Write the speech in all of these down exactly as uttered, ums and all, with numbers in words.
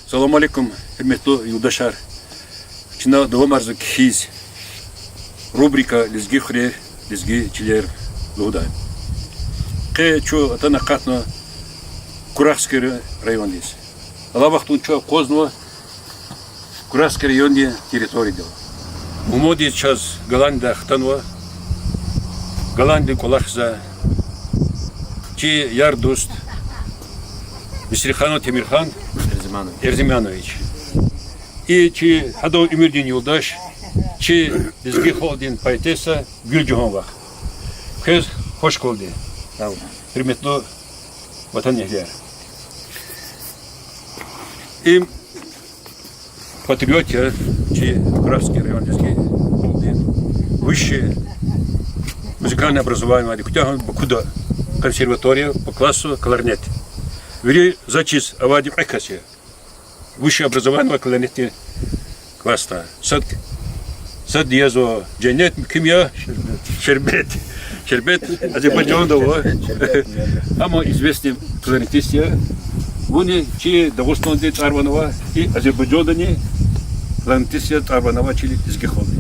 Салам алейкум, гьуьрметлу юлдашар. Чна давамарзава кхьиз рубрика Лезги хуьрер, лезги чилер лугьудай. Къе чун атана акъатна Курахский райондиз. Алай вахтунда чун акъвазнава Курахский райондин территориядал. Мугьмандиз чаз Голландиядай хтанва, Голландиядин кӀвалахзавай чи яр-дуст Мисриханов Темирхан Эрзиманович. Эрзиманович. И чи гьадан уьмуьрдин юлдаш, чи лезги халкьдин поэтесса Гуьлжагьан вах. Квез хуш гелди, гьуьрметлу ватанэгьлияр. Им патриот я чи Курахский райондин лезги халкьдин, высшее музыкальное образование авайди, куьтягьна Бакуда консерватория по классу кларнет. Вири заз чиз авайди кьве кас я. Высшее образование авай кларнетдин классда. Сад, сад язва женнет, ким я? Шербет. Шербет Азербайжанда ава. Амма известный кларнетист я. Вуни чи Дагъустандани тӀвар ван ава, и Азербайжандани кларнетист яз тӀвар ван ава чи лезги халкьди.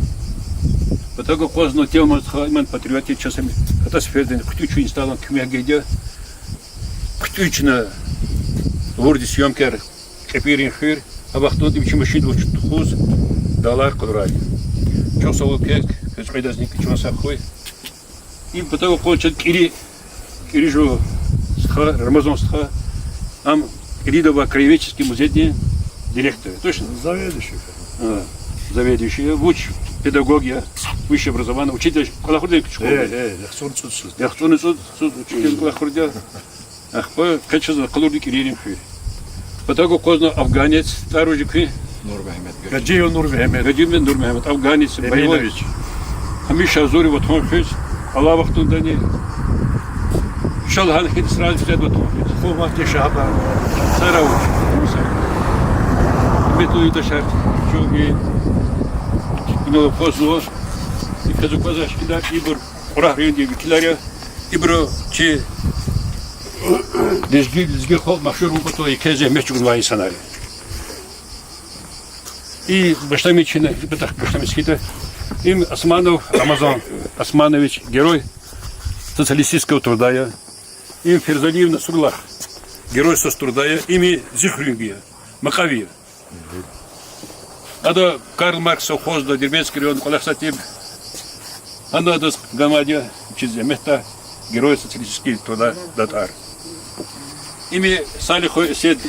Патав акъвазна темадихъ, иман патриот я, чаз ам гьатта сефердани хъуьтӀуьз чун инстаграм куьмек гайиди я. ХъуьтӀуьз чна гъурди съёмкаяр кьепӀирин хуьр, а вахтунда им чи машиндал вуч тухуз, далар къалурай. Чухсагъул квез, квез кьведазни, чан сагъ хьуй. Им патав акъваз чаз КӀири, КӀири жув стха, Рамазан стха, ам КӀирида авай краеведческий музейдин директор я. Точно? Заведующий. А, заведующий я, вуч педагог я, высшее образование, учитель, кӀвалахурди я школада? Э, э, яхцӀурни цӀуд йисуз. ЯхцӀурни цӀуд йисуз учитель кӀвалахурди я. Ахпа къе чаз къалурди КӀиририн хуьр. Патав акъвазна афганец, тӀвар вуж я куьн? Нурмегьамед. Гаджиев Нурмегьамед. Гаджиев Нурмегьамед, афганец, боевой. Эминович. Гьамиша гьазур я ватан хуьз, алай вахтундани ша лагьана хьайитӀа сразу физвайди ватан хуьз. Хъуматди шагьбан. Сара вуч. Гьуьрметлу юлдашар, чун и, инал акъвазнава, и квез аквазвай шикилда ибур Кьурагь райондин векилар я, ибуру чи лезги, лезги халкь машгьур авун патал еке зегьмет чӀугунвай инсанар я. И башламишна, и патахъ башламишна хьайитӀа, им Османов Рамазан Османович, Герой Социалистического Труда я. Им Ферзалиев Насруллагь, Герой Соцтруда я. Им зи хуьруьнви я, Макьави я. Ада Карл Маркс совхозда, Дербентский районда кӀвалахзавай тир. Гьана адаз ганвайди я чи зегьметда Герой Социалистического Труда тӀвар. Им Салихов Эсед,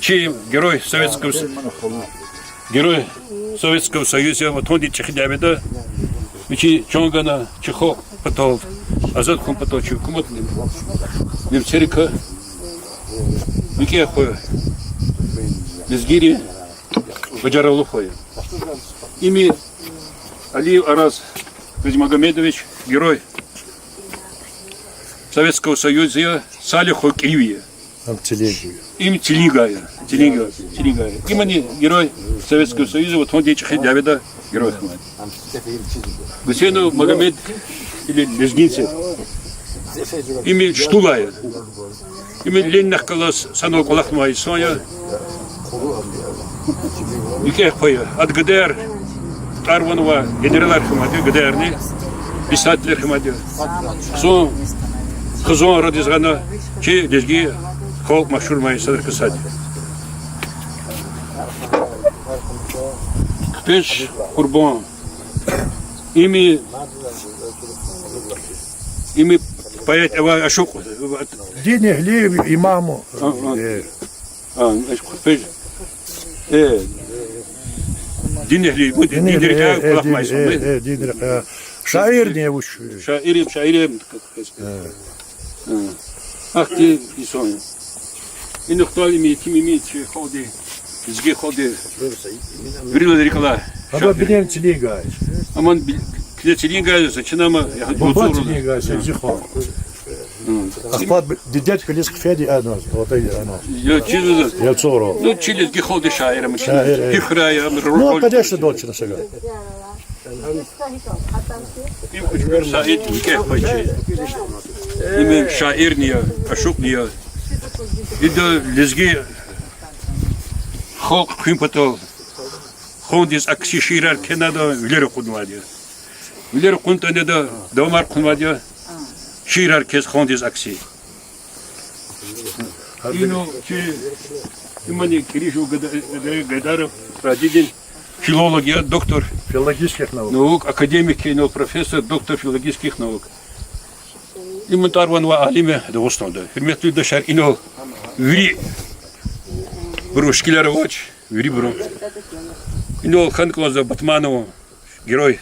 чи Герой Советского С-, Герой Советского Союза я, ватандин чӀехи дяведа вичи чан гана чи халкь патал, азад хьун патал, чи гьукуматдин немцерикай викӀегь хва я, лезгийрин бажарагълу хва я. Им Алиев Араз Газимагомедович, Герой Советского Союза я, Салихов кӀеви я. Им Цилигай я, Цилигай, Цилигай я. Имни Герой Советского Союза, ватандин чӀехи дяведа герой хьанвайди. Гусейнов Магомед или Лезгинцев. Им Штулай я. Им Ленинахъ галаз санал кӀвалахнавай инсан я. ВикӀегь хва я. Ада ГДР тӀвар-ван авай генералар хьанвайди, ГДР-ни, писателар хьанвайди. Хизан, хизан арадиз гъана, чи лезги халкь машгьурнавай инсанрикай сад я. Хъпеж Къурбан. Им, им поэт авай, ашукь. Динэгьли, имам. А, а. Э. А, хъпеж. Э, динэгьли, бу дин, динрикай кӀвалахнавай инсан. Э, динрикай. Шаирни вуч? Шаир, шаир. Ахьтин инсан я. Инихъ тӀвал им, итим им чи халкьди, лезги халкьди виридалай рикӀ алай. Ада билем Цилигай. Аман би-, киле Цилигай, зачинама, я, Бубан Цилигай, лезги халкь. Ахпа дидед килиз хъфеди ана, отай ана. Я чиз. Я цора. Ну, чи лезги халкьди шаир ам, шаир, э. Хирай ам, ну, конечно, дочь на шага. Им Учкур Саид, викӀегь хвайчи. Им шаирни я, ашукьни я. Ида лезги халкь хуьн патал хондиз акси шиирар кхьенвайди я, вилер акъуднавайди я. Вилер акъуднатӀани ида давамар хъувунвайди я шиирар кхьиз хондиз акси. Инал чи, имни Киришев Гада-, Гайдаров Садридин, филолог я, доктор филологических наук, академик я, инал профессор, доктор филологических наук. Им тӀвар-ван авай алим я Дагъустанда. Гьуьрметлу юлдашар, инал вири бурун шикилар авач, вирибурун. Инал хьана кӀанзава Батманован, Герой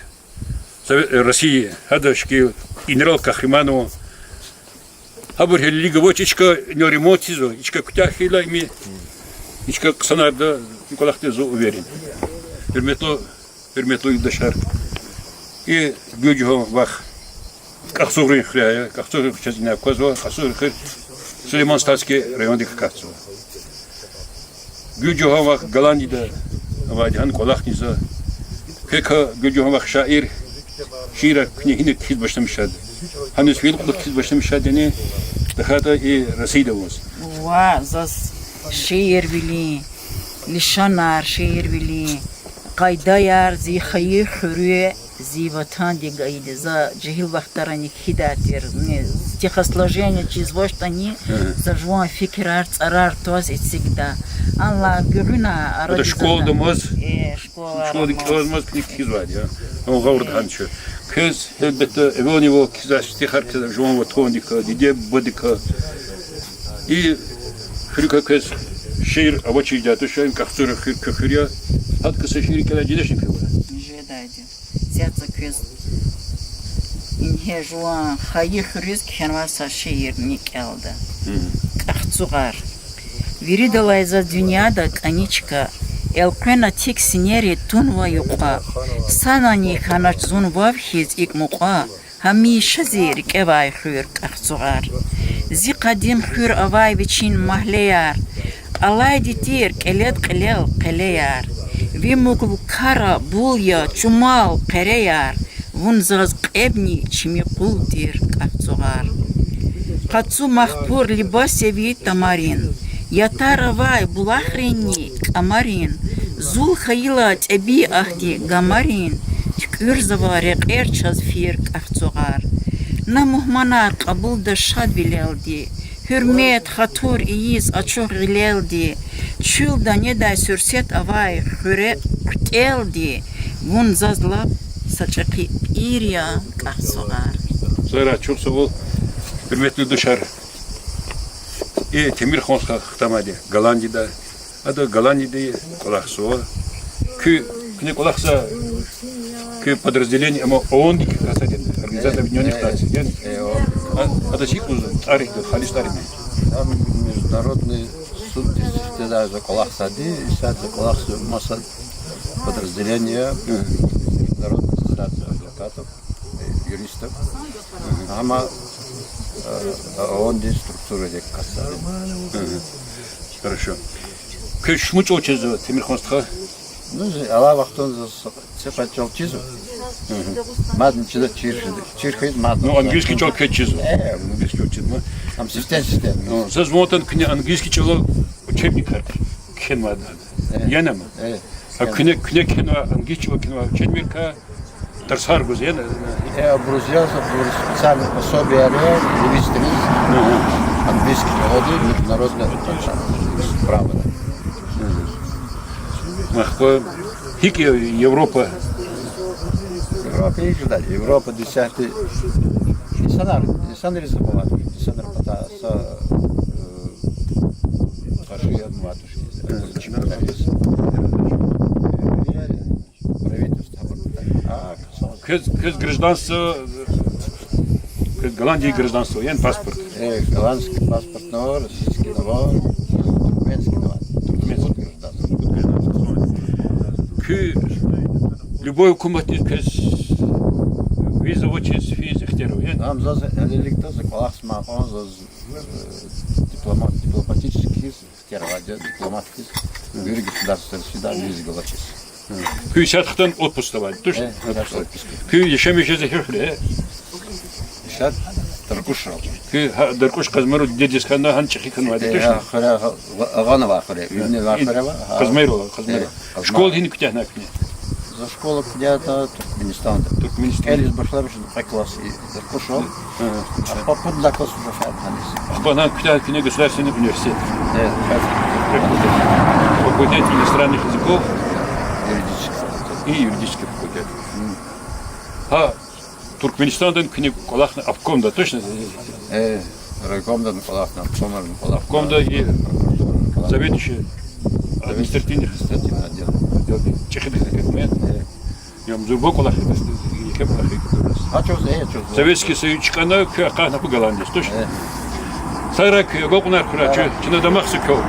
Сове-, России, гьадан шикил, генерал Кахриманован. Гьабур гьелелиг авач, и чка инал ремонт ийизва, и чка куьтягь хьайила им, и чка хъсанарда, и кӀвалахдиз зун уверен. Гьуьрметлу, гьуьрметлу юлдашар. И Гуьлжагьан вах КӀахцугърин хуьряй я, КӀахцугърин хуьр чаз ина аквазва, КӀахцугърин хуьр Сулейман-Стальский райондик акатзава. Гуьлжагьан вах Голландияда авайди, гьана кӀвалахни ийизва. Квекай, Гуьлжагьан вах шаир, шиирар куьне гьина кхьиз башламишайди? Гьаниз фейила кьулухъ кхьиз башламишайди яни, тахьайтӀа и Россияда аваз? Ва заз шиирвилин лишанар, шиирвилин къайдаяр зи хайи хуьруьз, зи ватандик гайиди. За жегьил вахтарани кхьидай тир, стихосложение чизвачтӀани, за жуван фикирар, цӀарар тваз эцигда. Анлай гуьгъуьна арадиз школада амаз, э, школада кӀелзамаз кхьизвайди я. Ам гъавурда гьанчи. Квез, гьелбетда, эвелни-эвел кхьизвай стихар квез жуван ватандикай, диде-бубадикай, и хуьруькай квез шиир авачирдай туш, им КӀахцугърин хуьр, куь хуьр я. ГьакӀ са шиир кӀелай жедачни квевай? Жедайди. Сятца квез ингье жуван хайи хуьруьз кхьенвай са шиирни кӀелда. КӀахцугъар. Виридалай заз дуьньяда кӀани чка, элкъвена тик синери тунва юкьва. Санани хьанач зун вав хьиз икӀ мукьва, гьамиша зи рикӀевай хуьр КӀахцугъар. Зи къадим хуьр авай вичин магьлеяр, кьалайди тир кӀелед-кьилел къелеяр. Ви мукул кара бул я, чумал къереяр, вун заз кьебни чими къул тир КӀахцугъар. Къацу махпур либас я ви тамарин, ятар авай булахринни кӀамарин, зул хьайила тӀебиатди гамарин, туькӀуьрзава рекьер чаз фир КӀахцугъар. На мугьманар кьабулда шадвилелди, гьуьрмет, хатур ийиз ачух гъилелди, чуьлда недай суьрсет авай хуьре хъуьтӀелди, вун заз лап са чӀехи пӀир я КӀахцугъар. Сара чухсагъул, гьуьрметлу душар. И Темирхан стха хтанвайди Голландияда. Ада Голландияда кӀвалахзава. Куь, куьне кӀвалахзавай куь подразделение, амма ООН-дик касадин, Организация Объединённых Наций, яни? А, адаз гьикӀ лугьузва, тӀвар-, халис тӀвар-, Там международный суд тестида за кӀвалахзавайди, исятда кӀвалахзава маса подразделение, Международная ассоциация адвокатов, э, юристов. Амма, э, ООН-дин структурадик касадин. Хорошо. Квез шумуд чӀал чизва, Темирхан стха? Ну, алай вахтунда заз цӀикьвед чӀал чизва. Мадни чизва, чир хьиз, чир хьиз мадни. Ну, английский чӀал квез чизва? Э, английский чӀал чизва. Там систем, систем. Ну, заз ван атана, куьне английский чӀалал учебникар кхьенвайди я ама. Э, куьне, куьне кхьенвай, английский чӀалал кхьенвай учебникар тарсар гуз, яни? Э, абуруз яз, абуруз специальный пособиеяр ава, юристриз. Английский чӀалалди, международное право. Ахпа гьикӀ я Европа? Европа гьикӀ жеда, Европада исятда инсанар, инсанриз забывать, инсанар пата са, э, фашизм ватуш, чипитаризм. Правительство абур. А, квез, квез гражданство, квез Голландиядин гражданство, яни паспорт? Э, голландский паспорт ава, российский ава, туркменский ава. Туркменский гражданство. Куь любой гьукуматдиз квез виза авачиз физ ихтияр ава, яни? Ам заз гьелелигда за кӀвалахзамай кьван заз, э, дипломат, дипломатический ихтияр авайди я дипломат хьиз, вири государствадиз фида виза галачиз. Куьн исятда хтана отпускда авайди туш? Э, отпуск. Куьн яшамиш жезвай хуьре? Исятда Даркуш авай. Куьн гьа Даркуш Къазмайрал дидедиз хьана, гьана чӀехи хьанвайди туш? Э, хуьре, гъанавай хуьре, уьмни авай хуьре ава. Къазмайрал, Къазмайрал. Э, Къазмайрал. Школа гьина куьтягьна куьне? За школа куьтягьна Туркменистанда. Туркменистанза. Элиз башламишна кьве класс и Даркуш авай. Ага. Ахпа пуд лагьай класс уже фейи хьаниз. Ахпа гьана куьтягьна куьне государственный университет. Э, фейи. Факультет иностранных языков. Юридический факультет. И юридический факультет. Гьа Туркменистандан куьне кӀвалахна обкомда, точно? Э, райкомда кӀвалахна, обкомда кӀвалахна. Обкомда и заведующий административных отделов. ЧӀехиди хьана куьне? Э. Я зурба кӀвалах я, еке кӀвалах я. Гьа чӀавуз, э, чӀавуз. Советский Союз чкӀана, куьн акъатна Голландияз, точно? Э. Сагърай куьн, агалкьунар хьурай, чна дамахзава квел.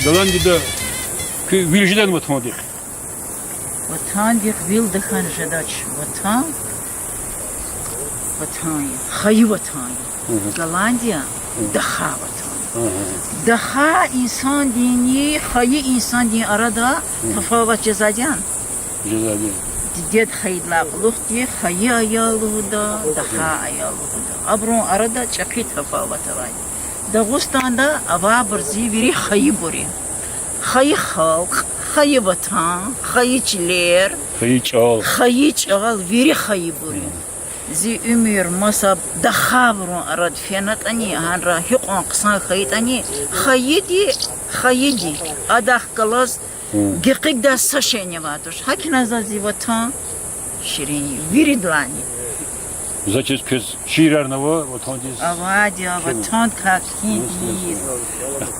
Голландияда куьн вил жедани ватандихъ? Ватандихъ вил тахьана жедач. Ватан ватан я, хайи ватан я. Голландия даха ватан я. Даха инсандинни хайи инсандин арада тафават жезвайди яни? Жезвайди я. Дидед хайидалай кьулухъди хайи аял лугьуда, даха аял лугьуда. Абурун арада чӀехи тафават авайди. Дагъустанда авайбур зи вири хайибур я. Хайи халкь, хайи ватан, хайи чилер, хайи чӀал, хайи чӀал, вири хайибур я. Зи уьмуьр маса дахабурун арада фенатӀани, гьанра гьикьван хъсан хьайитӀани, хайиди, хайиди, адахъ галаз гекъигдай са шейни авайди туш. ГьакӀ хьана заз зи ватан ширин я виридалайни. За чиз квез шиирарни ава ватандиз? Авайди я, ватандикай кхьиндиз.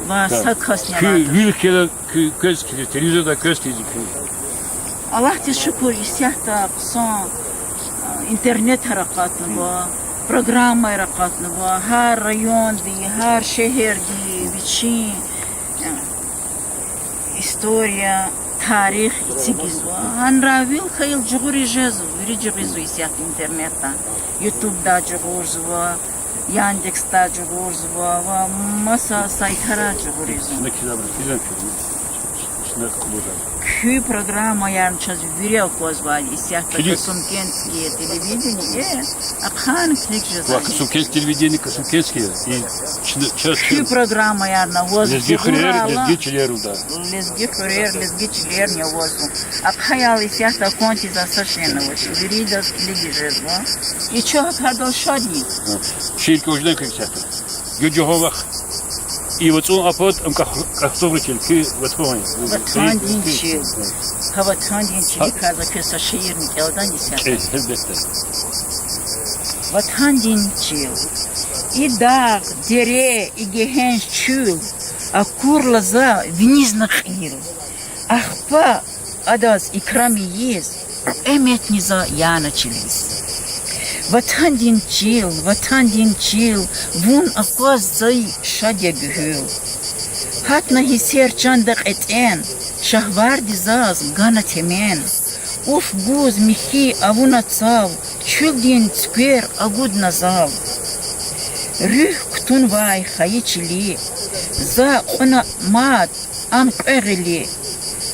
Ва са касни авайди туш. Куьн вил хьайила, квез хьи-, телевизордай квез хьиз куьн? Аллагьдиз шукур, исятда хъсан, а, интернетар акъатнава, программаяр акъатнава, гьар районди, гьар шегьерди вичин, а, история, тарих эцигзава. Гьанра вил хьайила жугъуриз жезва, вири жугъузва исятда интернетда. Ютубда жугъурзава, Яндексда жугъурзава ва маса сайтара жугъурзава. Куь программаярни чаз вирел аквазвайди исятда Кили- Касымкентское телевидение, э, ахъайна килиг жезва. Ва Касымкентское телевидение, Касымкентское, и чна, чаз Куь программаярни аваз Лезги хуьрер, гугурайла. Лезги чилер лугьуда. Лезги хуьрер, лезги чилерни авазва. Ахъаял исятда акъван тийиз са шейни авач. Виридаз килиг жезва. И чун гьадал шад я. Шиир кӀелзавай куь исятда. Гуьржугъан вах. И вацӀун апад, ам ках-, кахзавричил, куь ватан. Ватандин чил. Гьа ватандин чиликай за квез са шиирни кӀелдани исятда. КӀел, гьелбетда. Ватандин чил. И дагъ, дере, и гегьенш чуьл, акурла за винизни кьил. Ахпа адаз икрам ийиз, кьве метни за яна чилиз. Ватандин чил, ватандин чил, вун акваз зай шад я гуьгьуьл. Гьатна гьиссер чанда кьетӀен, шагьварди заз гана темен. Уф гуз михьи авуна цав, чуьлдин цуьквер агудна зав. Руьгь кутунвай хайи чили, за кьуна мад ам кьве гъили.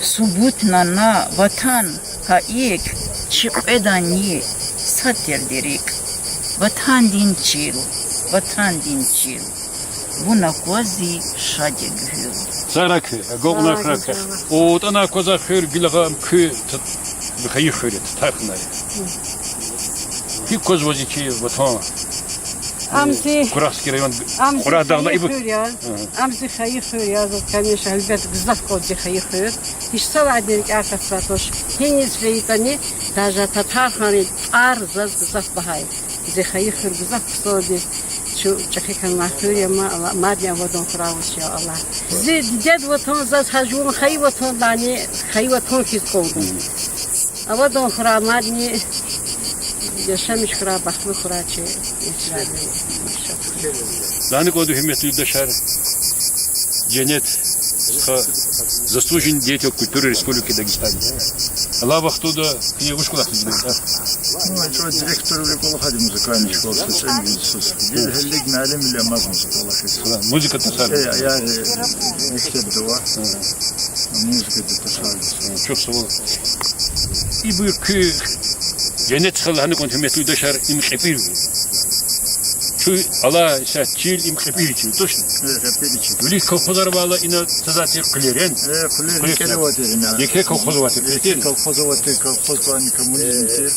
Субутна на ватан гьа икӀ, чи кьведани сад тирди рикӀ. Ватандин чил, ватандин чил, вун акваз зи шад я гуьгьуьл. Сагърай куьн, агакьнай хьурай куьн. АтӀанай аквазва хуьр, гила гьам куь т-, хайи хуьр я, Татарханар я. ГьикӀ аквазва зи чи ватан? Ам зи, Курахский район, ам зи Курагь дагълай хайи ибур хуьр я. Ам зи хайи хуьр я, заз, конечно, гьелбет, гзаф кӀанда зи хайи хуьр. Гьич савайдини рикӀяй акатзавай туш. Гьиниз фейитӀани, даже Татарханрин тӀвар заз гзаф багьа я. Зи хайи хуьр гзаф хъсандиз, чун чӀехи хьанвай хуьр я ман, Аллагь, мадни авадан хьурай ваз, я Аллагь. Зи дидед ватан заз гьа жуван хайи ватандайни, хайи ватан хьиз кӀанда. Авадан хьурай мадни, яшамиш хьурай, бахтлу хьурай чи несилар. Лагьана кӀанда, гьуьрметлу юлдашар, Женнет стха, заслуженный деятель культуры Республики Дагестан. Алай вахтунда куьне вуч кӀвалахзава? Ну, чӀавуз директорвиле кӀвалахайди музыкальный школада, соцсеть бизнесуз. Гила гьелелиг муаллимвиле амазма кӀвалахиз. Музыка тахьайтӀа? Э, я, э, мектебда ава. Музыкадиз тахьайтӀа. Чухсагъул. Ибур куь, Женнет стха, лагьана кӀанда, гьуьрметлу юлдашар, им кьепӀир. Чун алай са чил им кьепӀир чил, точно? Э, кьепӀир чил. Вилик колхозар авайла ина цазвай тир хъуьлерин? Э, хъуьлер, хъуьлер. Еке авай тир ина. Еке колхоз авай тир, еке колхоз авай тир, колхоз квани коммунизм тир.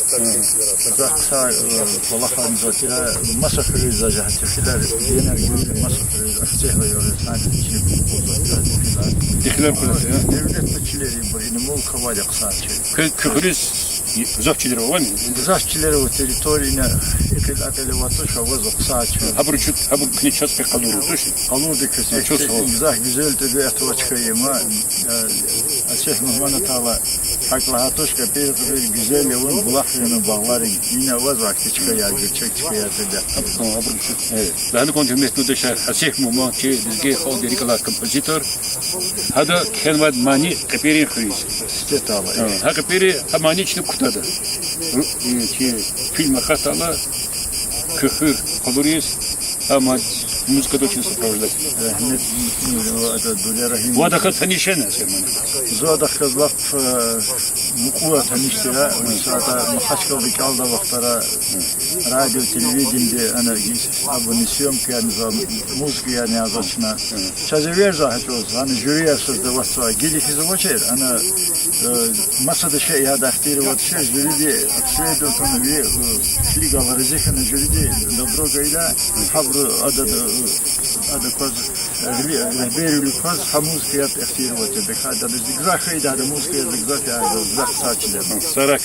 Гзаф хъсан, э, кӀвалахарни авай тир, маса хуьруьз за жагьатир хилер, генер гуьре маса хуьруьз, Ахцегь районда, Сани чи колхоз авай тир, хилер. Дихилер хъуьрез, я? Девлетдин чилер ибур, ина мулк авайди хъсан чил. Куь, куь хуьруьз гзаф чилер авани? Гзаф чилер ава, территория ина экъел-акьел аватуш, аваз хъсан чил. Гьабуру чу-, гьабур куьне чаз къе къалурда, точно? Къалурда квез. Чухсагъул. Гзаф гуьзел тӀебиат ава чка има. Э, Асеф Мугьманатайла гьакӀ лагьайтӀа туш, кьепӀир-кьепӀир гуьзел я вун, булахрин, багъларин. Ина аваз ахьтин чкаяр, герчек чкаяр тӀебиат. Абур, абур чу. Э, лагьана кӀанда, гьуьрметлу юлдашар, Асеф Мугьман чи лезги халкьдин рикӀ алай композитор. Гьада кхьенвайди мани кьепӀирин хуьруьз. Сифте тайла, э. Гьа кьепӀири, гьа мани чна кутада. Ру-, э, чи фильм акъатайла, куь хуьр къалуриз, гьа ма-, музыкадал чна сопровождать. Рагьмет, ну, ада Дуря Рагьимова. Ва адахъ таниш яни, Асеф мани? Зун адахъ галаз лап, э, мукьув таниш я, сада Махачкъалада кӀелдай вахтара радио, телевидениеди ана гьич абурни съёмкаярни, за музыкаярни язавачна. Чаз эверзавай гьа чӀавуз, ана жюрияр сад аватзавай, гила хьиз авачир, ана, э, масада шей ядай ихтияр авачир, жюриди обследовать авуна ви, э, килигайла рази хьана жюриди, добро гайила, гьабуру адада, э, ада кваз, э, регьбервилик кваз гьа музыка яд ихтияр авачир. Бес адаз зи гзаф хьайиди, ада музыка яз зи гзаф я, зи гзаф хъсан чил я. Сагърай.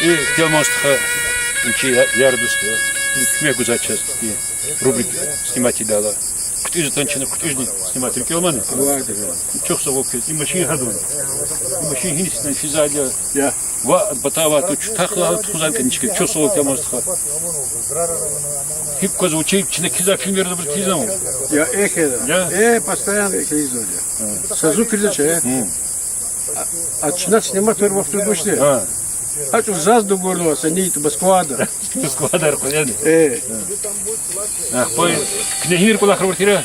И Келман стха, и чи я-, яр-дуст я. И куьмек гузвай чаз, и рубрика снимать ийидайла. ХъуьтӀуьз атана чна, хъуьтӀуьзни снимать, рикӀел ман. Чухсагъул квез. И машин гьадан. И машин гьинисан физвайди я. Я. Ва патавай ту чухсагъул квез, чухсагъул Келман стха. ГьикӀ кваз вучи, чна кхьизвай фильмризни абур кхьизвай. Я, эхь я. Я. Э, постоянно эхь ийизвайди я. Са зун кхьизвач, э? Гьм. А, а чна снимать авур вахтунда вучди? Гьа. ГьакӀ заз дугурнава са нит Москвада. Москвада къвезвайди. Э. Ахпа куьне гьинир кӀвалахар авуртӀа?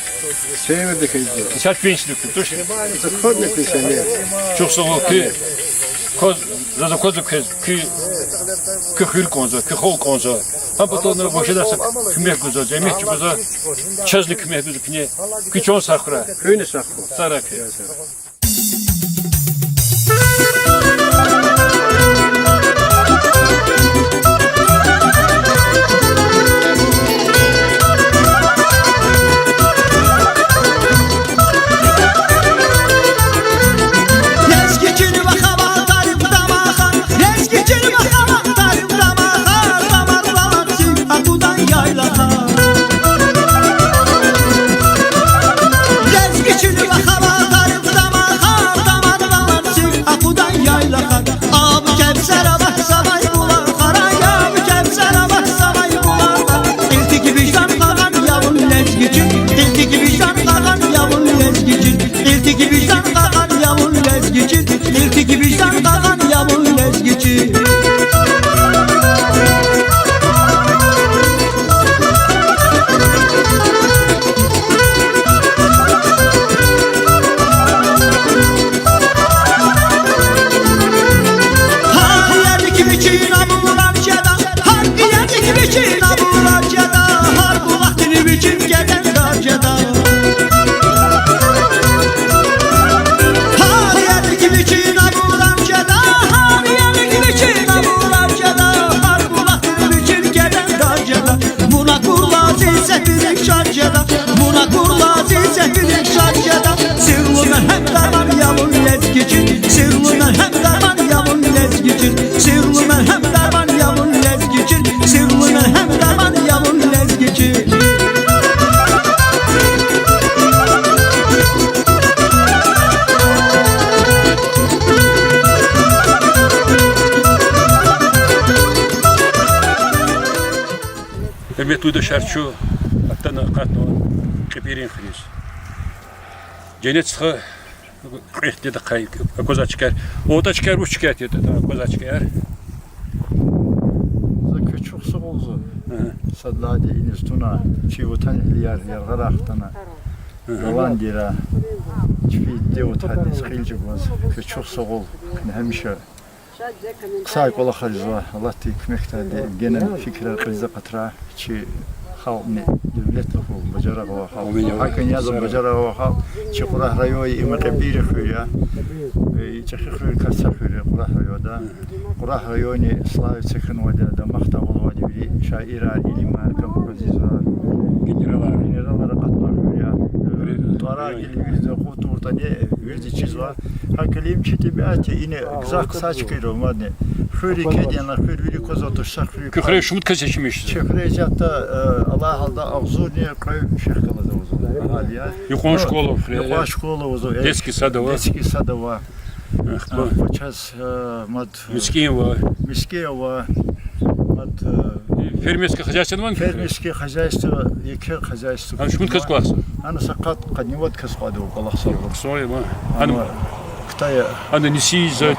Северда хьайиди я. Исят пенсияда кутуш. Законный пенсионер. Чухсагъул квез, квез, заз аквазва квез, куь, куь хуьр кӀанзава, куь халкь кӀанзава. Гьа патал вуж жеда са куьмек гузва, зегьмет чӀугвазва, чазни куьмек гузва куьне. Куь чан сагъ хьурай. Куьнни сагъ хьуй. Сагърай куьн. Гьуьрметлу юлдашар, чун атана акъатна КьепӀирин хуьруьз. Женнет стха, кьве дидедихъай аквазвай чкаяр. ОтӀа чкаяр, вуч чкаяр я, атӀа аквазвай чкаяр? За квез чухсагъул лугьузва. Агьа. Сад лагьайди иниз туна, чи ватанэгьлияр яргъарай хтана. Агьа. Голландияра, чпин диде-вутадиз кьил чӀугваз, квез чухсагъул, куьн гьамиша хъсан кӀвалахар ийизва, Аллагьди куьмекдайди генани фикирар кьилиз акъатрай, чи халкьни девлетлу хьуй, бажарагъ авай халкь. Амин. ГьакӀни язва бажарагъ авай халкь, чи Кьурагь райондин, им КьепӀирин хуьр я. Э, и чӀехи хуьрерикай са хуьр я Кьурагь районда. Кьурагь райондин славиться хьанвайди я, дамах тавунвайди я вири шаирар, илимар, композиторар, генералар, генералар акъатнавай хуьр я. Э, тӀварар гила вирида акъуддайвал, вирида чизва. ГьакӀ им чи тӀебиат я, ина гзаф хъсан чкаяр ава мадни. Хуьр кьван, ана хуьр вири квазва туш, са хуьр. Куь хуьре шумуд кас яшамиш жезва? Чи хуьре исятда, э, Аллагь гьалда агъзурни кьве вишни галаз авазва агьалияр. Юкьван школа хуьре я? Юкьван школа авазва, э, детский сад ава. Детский сад ава. Ахпа. Ахпа чаз, э, мад, э, мискӀин ава. МискӀин ава. Мад, э, фермерский хозяйство ава? Фермерский хозяйство, еке хозяйство. Ана шумуд кас кӀвалахзава? Ана са къад, къанни вад кас кьван ава кӀвалахзава. Хъсан я ма. Ана, ана кутай я. Ана неси ийизва,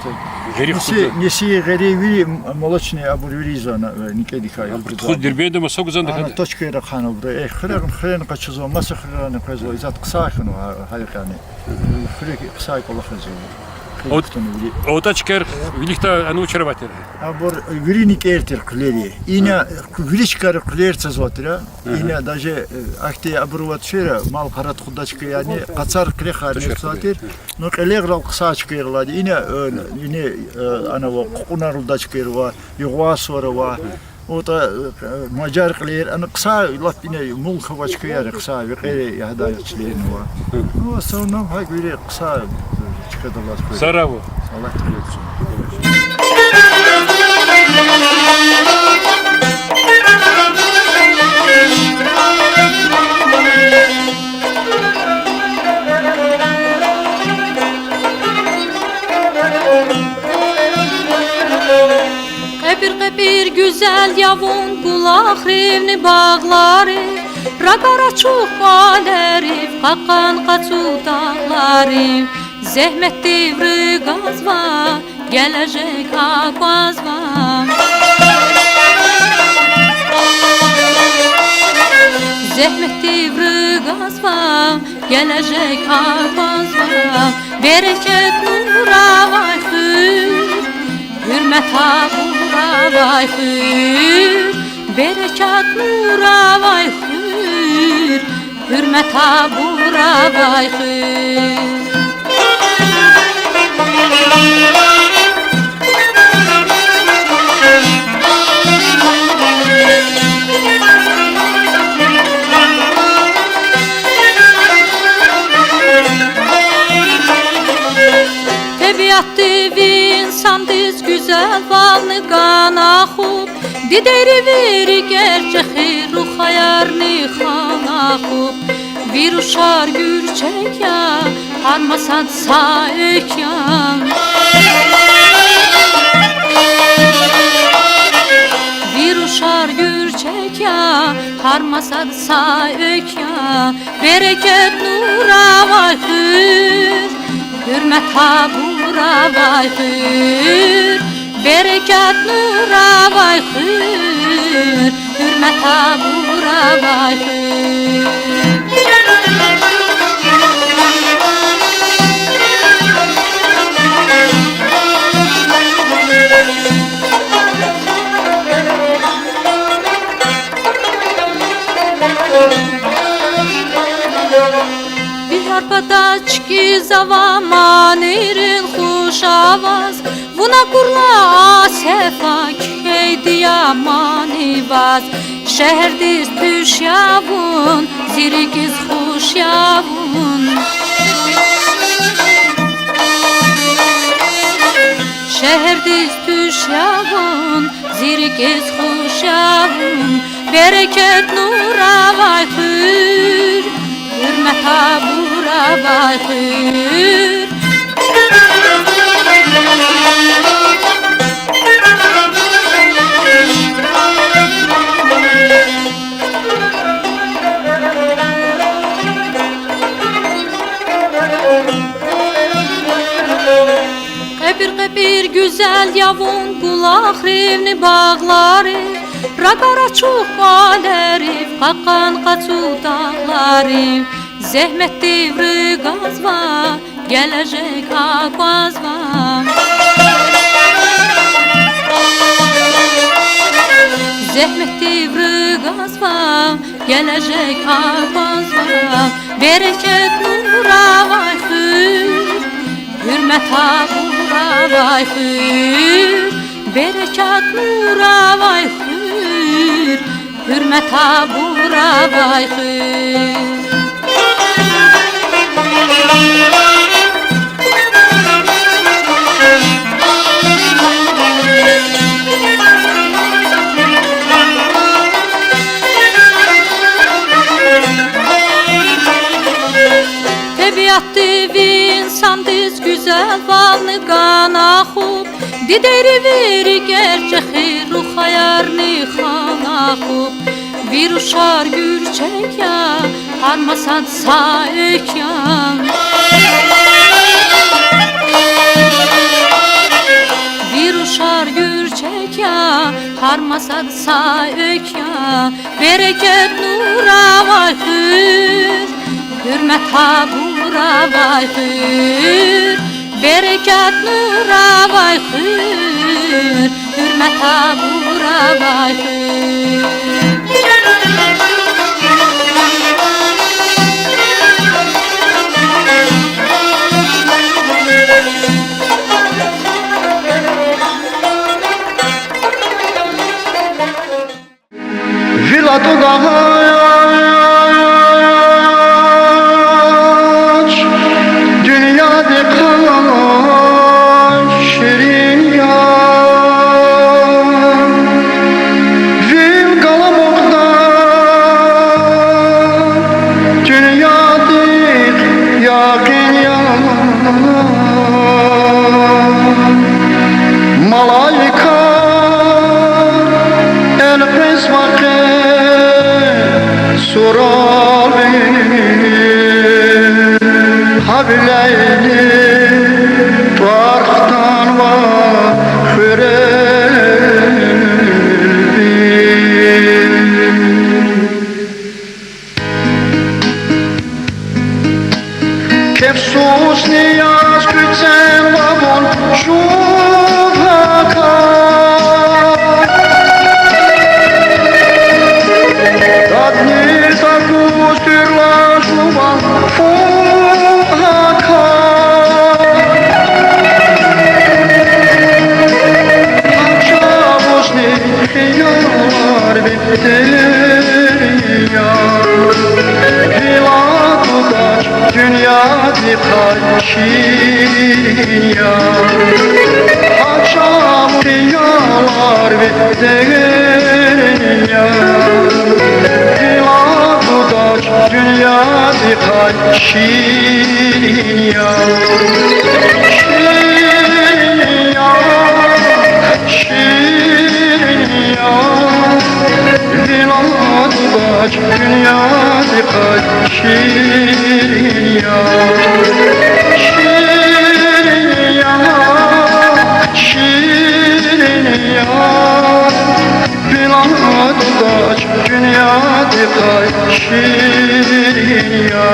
гъерихъ неси, куда? Неси, гъерихъ вири, м-, молочный абур вири ийизва ана, э, никӀедикай. Абур тухуз Дербентда маса гузвани? Ана точкайра хьанва абуру. Э, хуьрерни, хуьрерни къачузва, маса хуьрерани къвезва, исятда хъсан хьанва гьа-, гьа йикъани. Хуьре хъсан кӀвалахзава. Хъ-, хъ-, хтӀунни вири. ОтӀа чкаяр виликдай ана вучар авай тир? Абур вири никӀер тир, хъуьлер я. Ина вири чкайра хъуьлер цазвай тир. Ина даже, э, ахьтин абур авай тушир, мал-къара тухудай чкаярни, къацар, къилихар нецвай тир. Ну, кьилегърал хъсан чкаяр алайди. Ина, э, ина, э, ана ава, кьукьунар лугьудай чкаяр ава, югъвай сувар ава. ОтӀа, э, мажар кьилер, ана хъсан, лап ина мулк авай чкаяр, хъсан, векьери ягъдай чилерни ава. Ну, в основном, гьакӀ вири хъсан, э, чкадал алаз хуьр. Сагърай вун. Аллагьди хайир хьуй. КьепӀир-кьепӀир гуьзел я вун булахривни багъларив, рагар ачух кӀвалерив, кьакьан къацу дагъларив, зегьмет тивругзава, гележек аквазва. Зегьмет тивругзава, гележек аквазва. Берекет нур авай хуьр, гьуьрмет абур авай хуьр, берекет нур авай хуьр, гьуьрмет абур авай хуьр. ТӀебиатди ви инсандиз гуьзелвални гана хьуб, дидейри ви рикӀер чӀехи рухваярни хана хьуб. Ви рушар гуьрчег я, гьар масад са экв я. Ви рушар гуьрчег я, гьар масад са экв я. Берекет нур авай хуьр, гьуьрмет абур авай хуьр. Берекет нур авай хуьр, гьуьрмет абур авай хуьр. Ви гьар пата чкӀизава манийрин хуш аваз, вун акурла а сефа кхьейди я мани ваз. Шегьердиз туьш я вун, зи рикӀиз хуш я вун. Шегьердиз туьш я вун, зи рикӀиз хуш я вун. Берекет нур авай хуьр, гьуьрмет абур авай хуьр. КьепӀир-кьепӀир гуьзел я вун булахривни багъларив, рагар ачух кӀвалерив, кьакьан къацу дагъларив. Зегьмет тивругзава, гележек аквазва. Зегьмет тивругзава, гележек аквазва. Берекет нур авай хуьр, гьуьрмет абур авай хуьр. Берекет нур авай хуьр, гьуьрмет абур авай хуьр. ТӀебиатди ви инсандиз гуьзелвални гана хьуб, дидейри ви рикӀер чӀехи рухваярни хана хьуб. Ви рушар гуьрчег я, гьар масад са экв я. Ви рушар гуьрчег я, гьар масад са экв я. Берекет нур авай хуьр, гьуьрмет абур авай хуьр. Берекет нур авай хуьр, гьуьрмет абур авай хуьр. Вил атӀудач, дуьньядихъ къач ширин я. Вил галамукьда, дуьньядихъ якъин я. Малаика Бедер я, вил атудач дуьньядихъай, ширин я. Гьа чӀал хиялар бедер я, вил атудач дуьньядихъай, ширин я. Ширин я, ширин я, вил атудач дуьньядихъай, ширин я. Ширин я, ширин я, вил атудач дуьньядихъай, ширин я.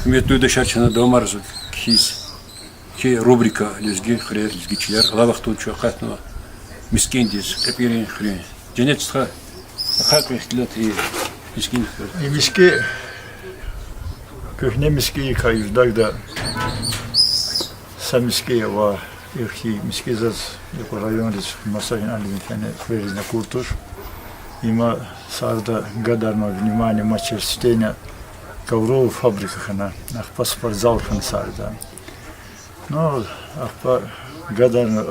Гьуьрметлу юлдашар, чна давамарзава кхьиз чи рубрика Лезги хуьрер, лезги чилер. Алай вахтунда чун акъатнава Мискӏиндиз, Кьепӏирин хуьруьн. Женнет стха, ахъа кьве ихтилат и Мискӏин хуьр. И Мискӏи, куьгьне Мискӏи я, Юждагда са Мискӏи ава, ихьтин Мискӏи заз юкьва райондиз, маса инал фена хуьреризни акур туш. Има сада гадарна внимание, мад чир сифтени ковровый фабрика хьана, ахпа спортзал хьана сада. Ну, ахпа гадарна,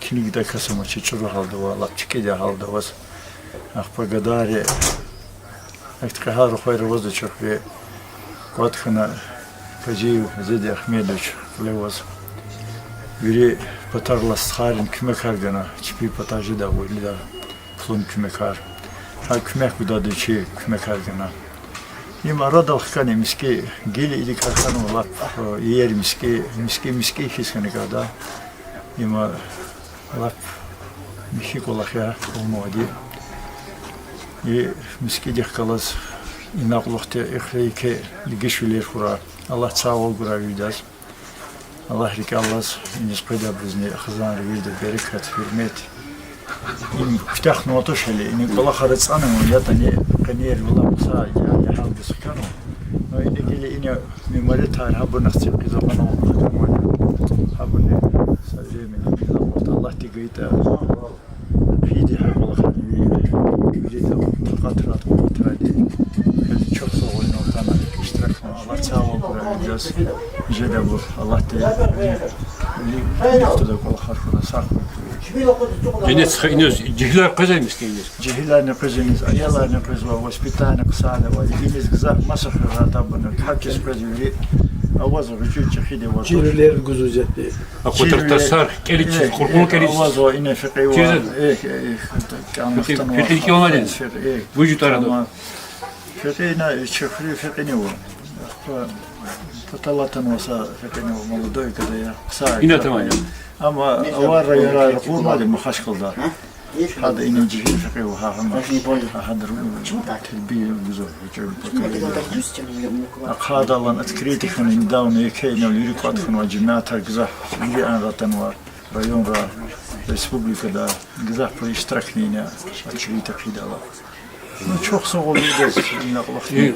килигда кас ама, чи чӏуру гьалда ава, лап чкӏиди гьалда аваз. Ахпа гадари, ахьтин кьегьал рухвайри авазва чахъ, ви кӏватӏ хьана Казиев Зеди Ахмедович кьиле аваз. Вири патарилай стхайрин куьмекар гана, чпин патай жеда вилида пулунин куьмекар. Гьа куьмек гудайди чи куьмекар гана. Им арадал хкани Мискӏи, гила идакай хьанва лап, э, иер Мискӏи, Мискӏи, Мискӏи хьиз хьана кӏанда. Има лап михьи кӏвалах я авунвайди. И Мискӏидихъ галаз инал кьулухъди эхир еке дегишвилер хьурай. Аллагь цавал гурай виридаз. Аллагь рикӏелай иниз къведайбурузни хизанри вирида берекат, гьуьрмет. Им куьтягьнавай туш гьеле, ина кӏвалахар ацӏанва, ятӏани къенер вилакса я, я гьалдиз хканва. Но ина гила ина мемориал тар гьабурни хци къиза кьанва, гьабурни со временем, Аллагьди гайитӏа. Хъийиди гьа кӏвалахар, вирида такьатрай, къуватрайди. Квез чухсагъул, ина атана иштиракна, Аллагь цавал гурай виридаз. Жедайбур Аллагьди вири, вири ихтилат кӏвалахар хьурай, сагъ хьуй. Женнет стха, иниз жегьилар къвезвай Мискӏиндиз? Жегьиларни къвезва иниз, аяларни къвезва, воспитание хъсандавайди. Иниз гзаф маса хуьрерай атайбурни, капчиз къвезва вири. Авазва гъвечӏи чӏехиди авазва. Чирвилер гузва исятда. Акъватар тасар кӏелиз, э, къуркъун кӏелиз. Авазва ина фекьи ава. Чиз? Э, э, э, кӏан Фекьи, ахтанва. Фекьи кӏелиз ана. Фекьи, э, вуж ятӏа арада? Тамам. Фекьи ина, э, чи хуьруьн фекьини ава. Ахпа патал атанва са фекьини ава, молодой, когда я, хъсан. Ина тамам. Амма авар районрай ракъурнавайди Махачкъалада. Гьада ина жегьил фекьи ава, гьа, гьа, гьа, гьадар тербия гузва, гьа, чӏавуз патал. Ахъайдалан открытый хьана недавно, еке инал вири кӏватӏ хьанвай жемятар гзаф, вири анра атанва, районра, республикада гзаф пара иштиракни ина открытый хъийидайла. Ну, чухсагъул виридаз, ина кӏвалахни.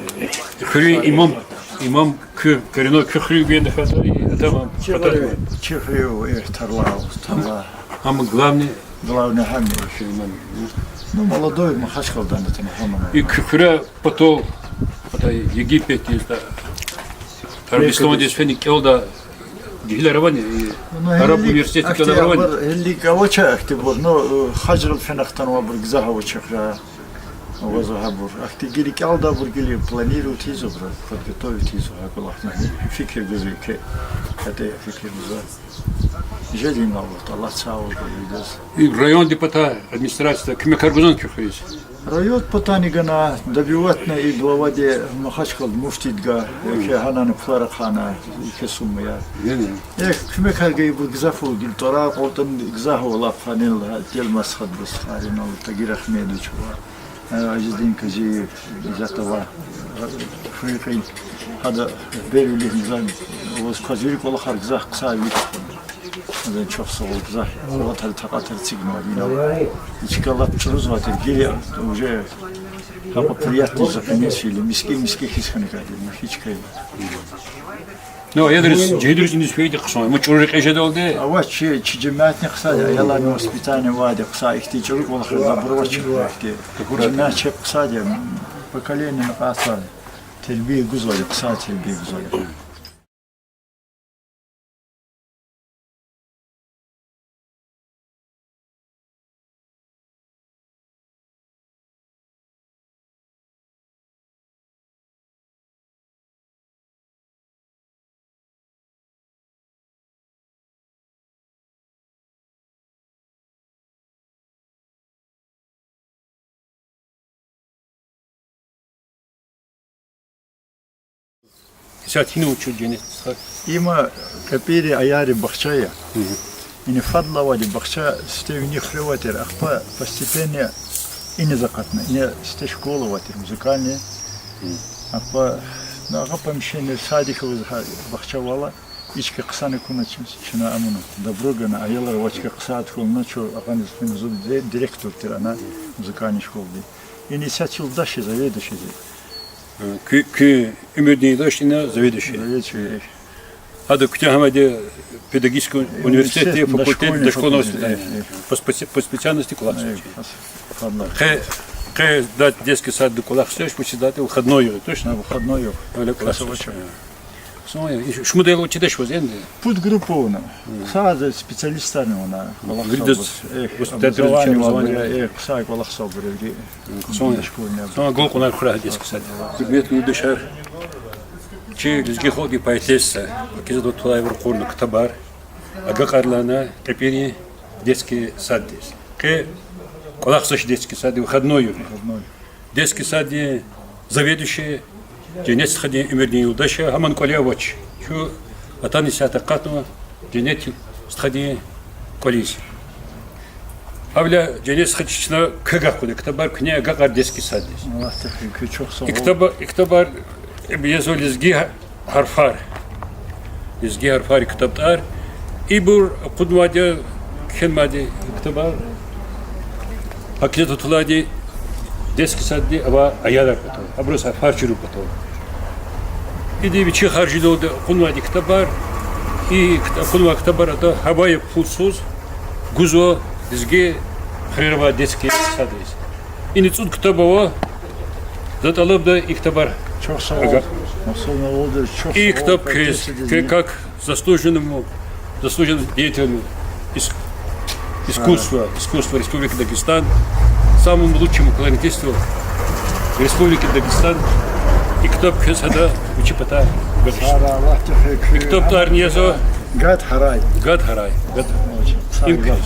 И хуьруьн имам, имам куь, коренной куь хуьруьн вирида хьана, и атана, чи хуьруьн, чи хуьруьн, э, тарла, тарла. Амма главный Главный гьам я. Имам. Ну, молодой, Махачкъаладани атана гьам ана. И куь хуьре патал, атай Египетдиз, Арабистандиз фена кӏелдай жегьилар авани, и араб университетдин кӏелдай авани? Гьелелиг авач ахьтинбур, ну, э, хажрал фена хтанвайбур гзаф авач ахьра. Авазва гьабур. Ахьтин гила кӏелдайбур гила планировать ийизва абуру, подготовить ийизва гьа кӏвалахни. Фикир гузва икӏ, гьатӏа фикир гузва. Жедин Аллагь, Аллагь цавал гуй виридаз. И райондин патай администрациядай куьмекар гузвани куь хуьруьз? Райондин патани гана, добиватьна и главади, Махачкъалада муфтидивай, еке гьанани пулар ахъайна, еке суммаяр. Эхь, куьмекар гайибур гзаф ава, гила тӏварар кьалтӏани гзаф ава, лап гьанал, гьа, Делмас хадбуз, гьаринал, Тагир Ахмедович ва Азиздин Казиев, Изятова, Фуйкьин, гьада бервилиз низам, ваз кваз вири кӀвалахар гзаф хъсан вилик хьун. Адан чухсагъул гзаф, къуватар, такьатар эцигнава ина. Ичка лап чӀурузвай тир, гила уже гьакьа приятный запомнился или миски-миски хьиз хьана кӀанда, михьи чка я. Ну, аялриз, жегьилриз иниз фейиди хъсан, амма чӀуру рекье жедалди. Авач, чи, чи жемятни хъсан, аяларни воспитание авайди хъсан, ихьтин чӀуру кӀвалахрин абур авач, ихьтин. Жемят чеб хъсан, поколениени кьатӀзавайди, тербия гузвайди, хъсан тербия гузвайди. Исятда гьина вуч я, женнет стха? Има КьепӀирдин аялрин бахча я. Ина фадлай авайди бахча, сифте вини хуьре авай тир, ахпа постепенно иниз акъатна. Ина сифте школа авай тир, музыкальный. Ахпа, ну, агъа помещение, садик аваз, гьа бахча авайла, ичка хъсан акуна чна, чна амуна. Добро гана, аялар авай чка хъсан тухвана, чун агъаниз хуьна, зун ди-, директор тир ана музыкальный школадин. Ина исятда юлдаш я, заведующий я. Куь, куь уьмуьрдин юлдаш ина заведующий. Заведующий. Ада куьтягьнавайди педагогический университетдин факультет дошкольного воспитания. По специ-, по специальности кӀвалахзавач. Къе, къе да детский садда кӀвалахзавач, вучиз лагьайтӀа выходной югъ, точно? Выходной югъ. Гьавиляй кӀвалахзавач. Хъсан я. Шумуд аялар чидач ваз, яни? Пуд группа авуна. Хъсан специалистарни авуна. Виридаз образование, образование. Хъсан кӀвалахзавайбур я. Хъсан я. Хъсан я, агалкьунар хьурай детский саддиз. Гьуьрметлу юлдашар, чи лезги халкьдин поэтесса Пакизат Батуллаева ракъурна ктабар агакьарилай ана КьепӀирдин детский саддиз. Къе кӀвалахзавач детский саддиз, выходной югъ. Детский саддин заведующий, женнет стхадин уьмуьрдин юлдаш я, гьаман кӀвале авач. Чун атана исятда акъатнава женнет стхадин кӀвализ. Гьавиляй женнет стха, чна квевай кьуна ктабар, куьне агакьар детский саддиз. Аллагьди хуьй, куьн чухсагъул. И ктаб-, и ктабар язва лезги гьарфар. Лезги гьарфарин ктаб тӀвар. Ибур акъуднавайди, кхьенвайди ктабар Пакизат Батуллаевади детский садди авай аялар патал, абуруз гьарфар чирун патал. Ида вичи харжидалди акъуднавайди ктабар, и кт-, акъуднавай ктабар ада гьавая пулсуз гузва лезги хуьрера авай детский садриз. Ина цӀуд ктаб ава, за тӀалабда и ктабар. Чухсагъул. И ктаб квез, квез как заслуженному, заслуженному деятелю ис-, искусства, искусства Республики Дагестан, самому лучшему кларнетисту Республики Дагестан, и ктаб квез гьада вичи патай гаташ. И ктаб тӀварни язва Гад гьарай. Гад гьарай. Гад гьарай. Им квез.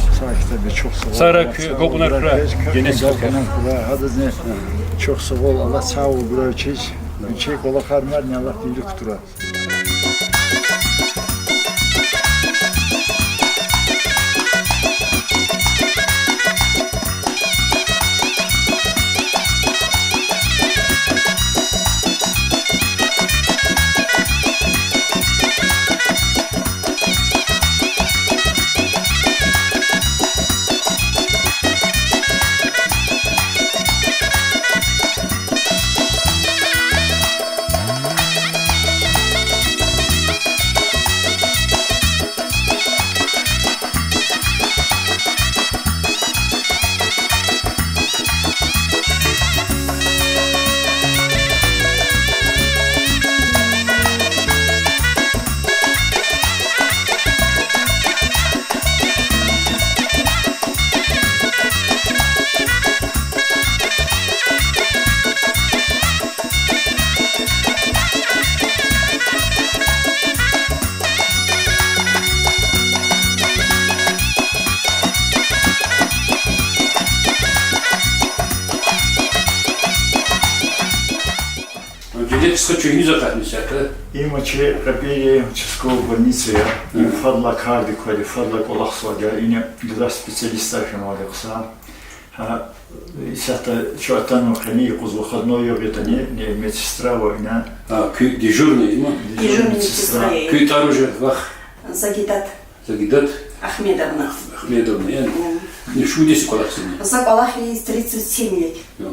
Сагърай, куьн агалкьунар хьурай. Женнет стха. Гьадазни чухсагъул, Аллагьди сагъвал гурай вичиз. Вичин кӀвалахар мадни Аллагьди вилик кутурай. Женнет стха, чун гьиниз акъатнай исятда? Има чи КьепӀирдин участковый больница я. Им фадлай кардик квайди, фадлай кӀвалахзавайди я, ина гзаф специалистар фенвайди хъсан. А, исятда чун атанва къени юкъуз, выходной югъ ятӀани, не, медсестра ава ина. А, куь дежурный, има? Дежурный медсестра. Куь тӀвар уже вах? Загидат. Загидат? Ахмедовна. Ахмедовна, я? М. Не, шумуд йис кӀвалахзава? За кӀвалахиз тридцать семь лет. Я,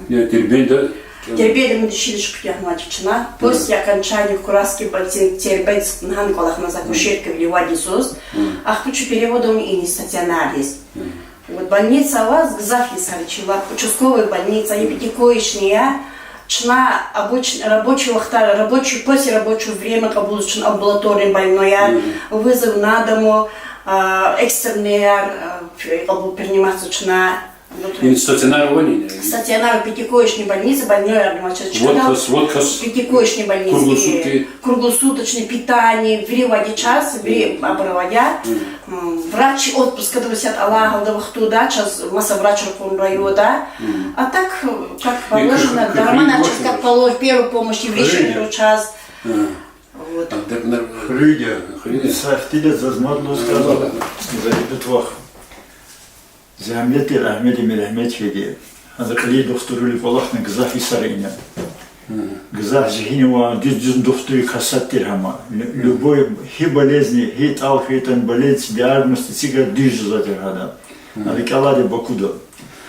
я, Дербентда? Дербентда медучилище куьтягьнавайди чна. После окончания Кураски больницы, Дербент, гьана кӀвалахна за акушерка виривади йисуз. М. Ахпа чун переводнавай ина стационардиз. М. Вот больница аваз гзаф йисар я чи, лап участковый больница я, пятикоечный я. Чна обычно рабочий вахтара, рабочий, после рабочего время кьабулзава чна амбулаторный больнояр, вызов на дому, а, экстренныяр, а, кьабул приниматься чна. Вот. Ин стационар авани? Стационар, пятикоечный больница, больнояр, вот кас, вот кас. Пятикоечный больница. Круглосутки. Круглосуточный питание, вири вади чаз, вири абур авайди я. М, врач отпуск кадавсят алай гьалда вахтунда, чаз маса врач ракъурна районда. А так, как положено, дарманар чаз как положено, первую помощь вири чаз. Вот. Хуьруьда. Хуьруьда. Сахтида заз мад лугьуз кӀанзава. Загидат вах. Зегьмет тир Агьмеда Мирагьмедовади. Гьада кьилин духтурвиле кӀвалахна гзаф йисар ина. Гзаф зигьинвал, дуьз-дуьз духтур кас тир гьам. Лю-, любой, гьи болезни, гьи тӀал хьайитӀани болезнь, диагноз эцигайла дуьз жезвай тир гьада. Гьада кӀелайди Бакуда.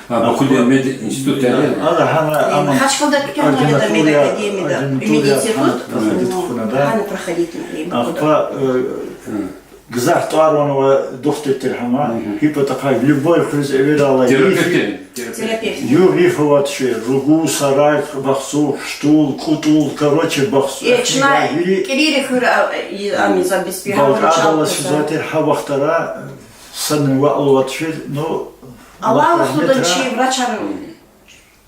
А, Бакуда мединститут я? Ада гьана, ама Махачкъалада куьтягьнавай ада медакадемияда, мединститут. Гьана проходить авуна, да? Гьана проходить авуна, Бакуда. Ахпа, э, гзаф тӀвар-ван авай духтур тир гьам. Гьи патахъай, любой хуьруьз эверайла, терапевт, терапевт. Югъ-йиф аватӀа, ругу, сарай, бахцув, штул, кьутӀул, короче, бахцув. Э, чна вири кӀирийри хуьр, а, и, ам, за бес бигьа балкӀандал чал куза. Сузатир гьа вахтара, садни ваъ лугьузватӀа, ну, алай вахтунда чи врачар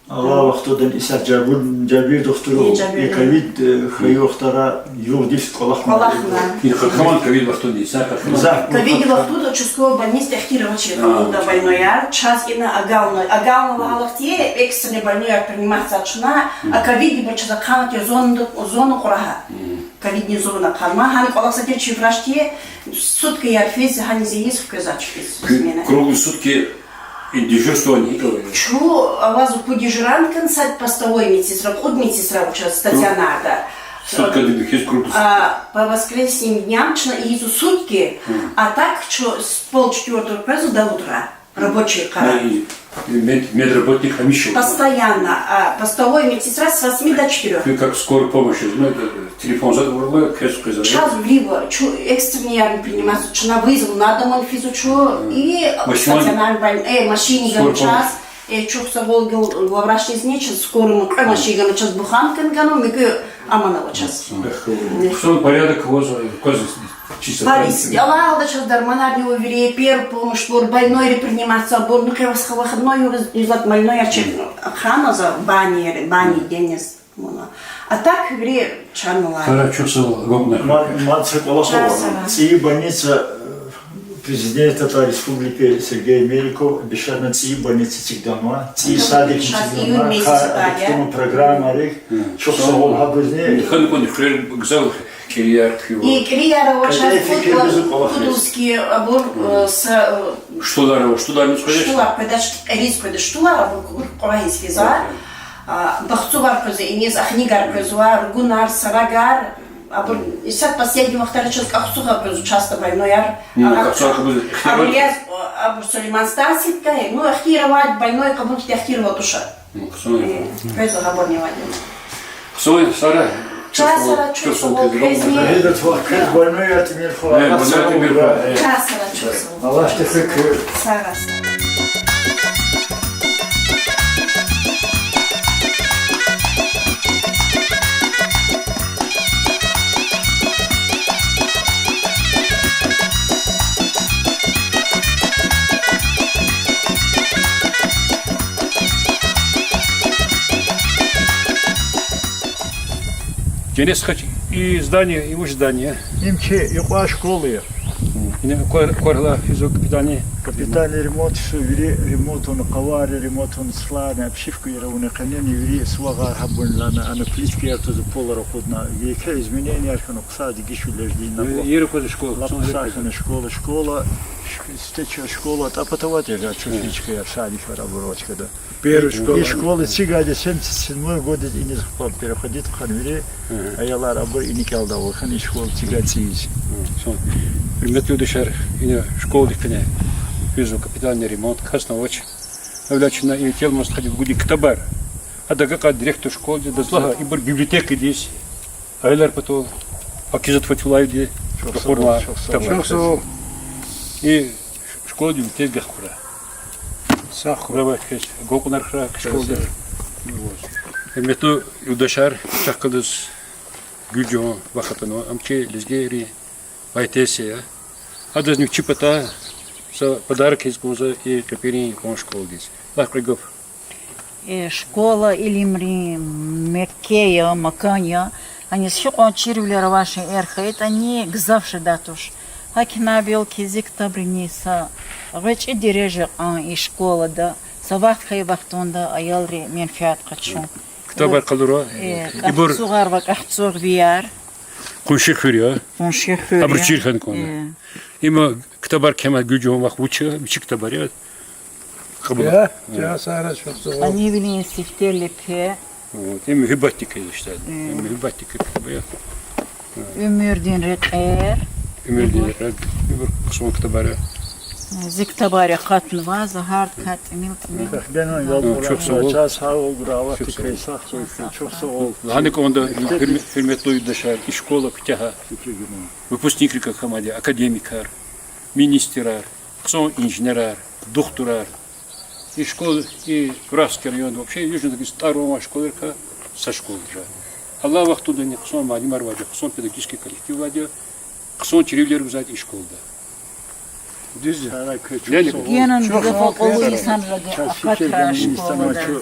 Алай вахтунда исятда Жабир, Жабир духтур, э, Жабир, и ковид, э, хьайи вахтара югъ-йиф кӀвалахна. КӀвалахна. И къахман ковид вахтунда, исятда къахман. Ковид вахтунда участковый больницада ихтияр авачир кьабулда больнояр, чаз ина агална, агална лагьайла ахьтин экстренный больнояр приниматься чна, а ковиддибур чаз ахъайна тир зона, зона кьурагьа. Ковидный зона ахъайна. Гьана кӀвалахзавай тир чи врачди, суткаяр физ, гьаниз ийиз хквезвай чпиз смена. Круглые сутки и дежурствование гьикӀ авай? Чун авазва кьуд дежуранткани сад постовой медсестра, кьуд медсестра ава чаз стационарда. Суткади бихьиз круглые сутки? А, по воскресным дням чна ийизва сутки, а так чун с полчетвёртого къвезва до утра. Рабочий къара. Ну, и мед-, медработник гьамиша? Постоянно. А, постовой медсестра с восьми до четырёх. Куьн как скорая помощь, ну, это, телефон затӀ авурла, квез къвезва? Чаз вири ва, чу экстренный ярдум приниматься, чна вызов на дому физва чу, и стационар больн-, э, машинни гана чаз, э, чухсагъул гила главврачдизни, чаз скорыйни кьве машин гана чаз, буханкани гана, муькуь аманава чаз. Хъсан порядок аваз, квез чисто. Алай гьалда чаз дарманарни ава вири, первая помощь бур, больнойри приниматься бур, ну, къе вахт-, выходной югъиз, юзлат больной ачир, хана за бани, бани денниз, муна. А так вири чан алай. Сара, чухсагъул, агакьна. Ма-, мад са кӀвалах ава. ЦӀийи больница, э, президент Татарской Республики Сергей Меликов обещатьна цӀийи больница эцигданва, цӀийи садик эцигданва, ка-, электронный программари, чухсагъул гьабурузни. Хьана кӀвалах хуьр гзаф кӀирияр хьуй. И кӀирияр авачаз кьуд-, кьудузки абур, э, са, э, штулар ава, штулар низ къведач? Штулар къведач, кьериз къведач, штулар абур кьур кьван йис физва. А, бахцувар къвезва, иниз ахнигар къвезва, ругунар, сарагар, абур исятда последний вахтара чаз кӀахцугъар къвезва, часто больнояр. М, а, кӀахцугъар къвезва, ихтияр ава? Абур яз, а, абур Сулейман-Стальскийда, ну, ихтияр авайд больной кьабулдайди ихтияр авай туш. Хъсан я. Э, квез гъабурни авайди. Хъсан я, Сара. Чухсагъул, чухсагъул квезни. Гьелбет, вахъ квез больной я тӀимил хва. Э, больной я тӀимил хва, э. Чухсагъул. Аллагьди хуьх. Сара, Сара. Генес хач, и здание, и вуч здание? Им чи юкьван школа я. Ина квар-, кварла физук питание. Капитальный ремонт, ши вири ремонт авуна, къавайрин ремонт авуна, цларни, обшивкаяр авуна, къенени вири сувагъар гьабуна лагьана, ана плиткаяр туна, полар акъудна, еке измененияр хьана, хъсан дегишвилер жедин. Лап хъсан хьана школа, школа, сифте чаз школа, тӀа патавай тежа чаз физическаяр, садикар абур авачкада. Первый школа. И школа эцигайди семьдесят седьмой годдиз иниз хпа переходить хьана вири аялар абур и никӀелда авай хьана, и школа эцигай цӀийиз. Гьуьрметлу юлдашар, ина школадихъ къене физва капитальный ремонт, касни авач. Гьавиляй чна и телемас хъайи гуди ктабар. Ада агакьай директор школади, адаз лагьа, ибур библиотекадиз, аялар патал, Пакизат Фатуллаевади ракъурна ктабар. И школади библиотекадихъ хьурай. Сагъ хьурай. Гакьунар хьурай школади. Гьуьрметлу юлдашар, чахъ галаз Гуьлжагьан вах атанва, ам чи лезгийрин поэтесса я. Адазни вичи патай са подарок ийиз кӀанзава и КьепӀирин кьван школадиз. Лагь кьве гаф. Э, школа илимрин мекке я, макан я. Аниз гьикьван чирвилер авачир хьайитӀани, гзаф жедай туш. ГьакӀ хьана, белки, зи ктабрини са гъвечӀи дережа кьван и школада, са вахт хьайи вахтунда аялри менфят къачун. Ктабар къалура. Э, ибур кӀахцугъар ва кӀахцугъвияр. Къунши хуьр я. Къунши хуьр я. Абуру чир хьана кӀанда. Э. Има ктабар кхьенвай Гуьлжагьан вах вуч я, вичи ктабар я. Кьабула. Къанивилин сифте лепе. Вот, им муьгьуьббатдикай иштяй. Им муьгьуьббатдикай ктаб я. Уьмуьрдин рекьер. Уьмуьрдин рекьер. Ибур хъсан ктабар я. Зи ктабар акъатнава, за гьардакай тӀимил-тӀимил. Чухсагъул. Чухсагъул. Лагьана кӀанда, гьуьрме-, гьуьрметлу юлдашар, и школа куьтягьай выпускникрикай хьамайди академикар, министрар, хъсан инженерар, духтурар. И школа, и Куьрагск районда, вообще Южно-Дагестанди тӀвар авай школайрикай са школа я. Алай вахтундани хъсан муаллимар авайди, хъсан педагогический коллектив авайди, хъсан чирвилер гузвайди и школада. Дуьз я. Генани гзаф акьуллу инсанар акъатрай школада.